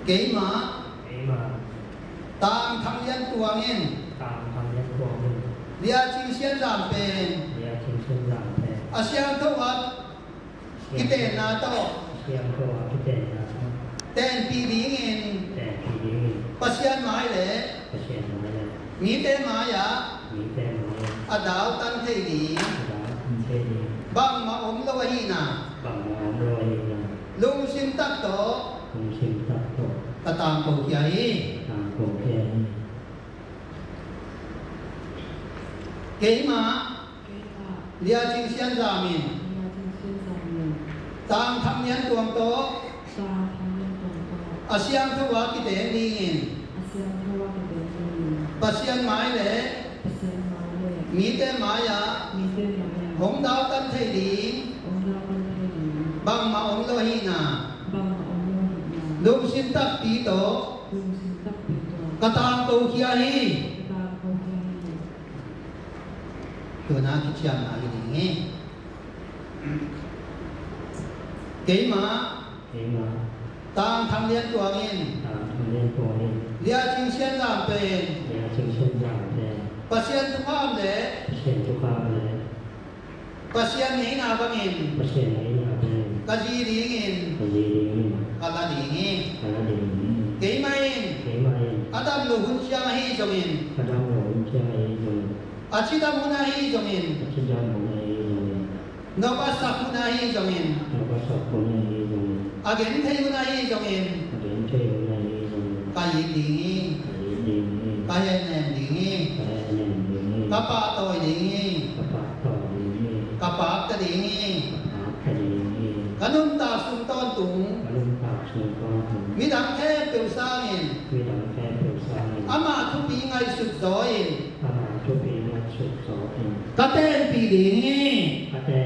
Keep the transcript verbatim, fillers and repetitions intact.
Keimah, keimah, Tang Thang Lian Tuang in, Tang Thang Lian Tuang in, Lia Cing Sian Zam pen, Lia Cing Sian Zam pen, a siangtho ah, siangtho, kitenna tawh, siangtho ah, kitenna tawh, tenpih dingin, tenpih dingin, Pasian mai le, Pasian mai le, mite mai-ah, mite mai-ah, a dautan thei ding, a dautan thei ding, bangmah om lo ahihna, bangmah om lo ahihna, lungsim tak tawh, lungsim tak tawh, ka tangko khia hi, ka tangko khia hi. Keimah, keimah, Lia Cing Sian Zam in, Lia Cing Sian Zam in, Tang Thang Lian Tuang tawh, Tang Thang Lian Tuang tawh, a siangtho ah kiteng dingin, a siangtho ah kiteng dingin, Pasian mai le, Pasian mai le, mite mai-ah, mite mai-ah, hong dautan thei ding, hong dautan thei ding, bangmah om lo ahihna, bangmah om lo ahihna, lungsim takpi tawh, lungsim takpi tawh, ka tangko khia hi, ka tangko khia hi. Tuna kiciamna hi ding hi. Keimah, keimah, Tang Thang Lian Tuang in, Tang Thang Lian Tuang in, Lia Cing Sian Zam pen, Lia Cing Sian Zam pen, Pasian thukham le, Pasian thukham le, Pasian ngeina bangin, Pasian ngeina bangin, ka zi dingin, ka zi dingin, ka la ding hi, ka la ding hi. Keimah in, keimah in, a damlo hun ciang ahi zongin, a damlo hun ciang ahi zongin, a cidam hun ahi zongin, a cidam hun ahi zongin, nop a sak hun ahi zongin, nop a sak hun ahi zongin, a genthei hun ahi zongin, a genthei hun ahi zongin, ka it ding hi, ka it ding hi, ka hehnem ding hi, ka hehnem ding hi, ka pahtawi ding hi, ka pahtawi ding hi, ka pakta ding hi, ka pakta ding hi. Ka nuntak sung tawntung, ka nuntak sung tawntung, midang khempeuh sangin, midang khempeuh sangin, ama thupi ngaihsut zaw in, ama thupi ngaihsut zaw in, ka tenpih ding hi, ka ten